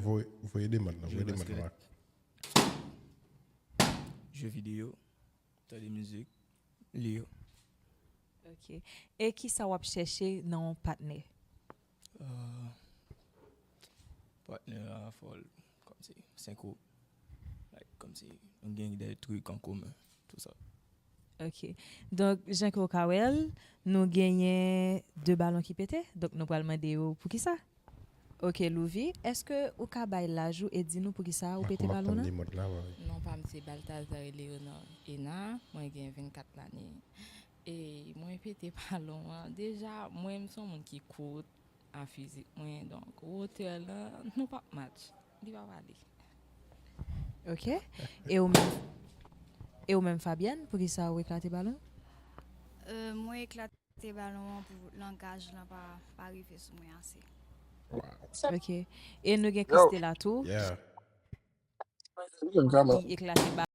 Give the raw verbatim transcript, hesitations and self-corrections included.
Voye, voye demann lan, voye demann lan. Jeu vidéo, tande mizik, li yo. Ok. E kisa w ap chèche nan yon patnè? Uh, Patnè a fò l kòmsi senko. Like, kòmsi nou gen de trik an komen, tout sa. Ok. Donk, jan ke w ka wè l, nou genyen de balon ki pete. Donk, nou pral mande yo poukisa. Ok, Louvy, èske ou ka bay laj ou e di nou poukisa ou pete balon nan? Li mòd la, wi. Non pa m se Baltazar Léonard Ena, mwen gen vennkat lane. E mwen pete balon an. Deja, mwen m se yon moun ki kout a fizik mwen, donk wotè lan nou p ap match. Li p ap ale. Ok. E ou menm, e ou menm Fabienne, poukisa ou eklate balon? Euh, mwen eklate balon an pou langaj lan pa, pa rive sou mwen ase. Ok. E nou gen Christela tou. Yeah. Ki eklate balon.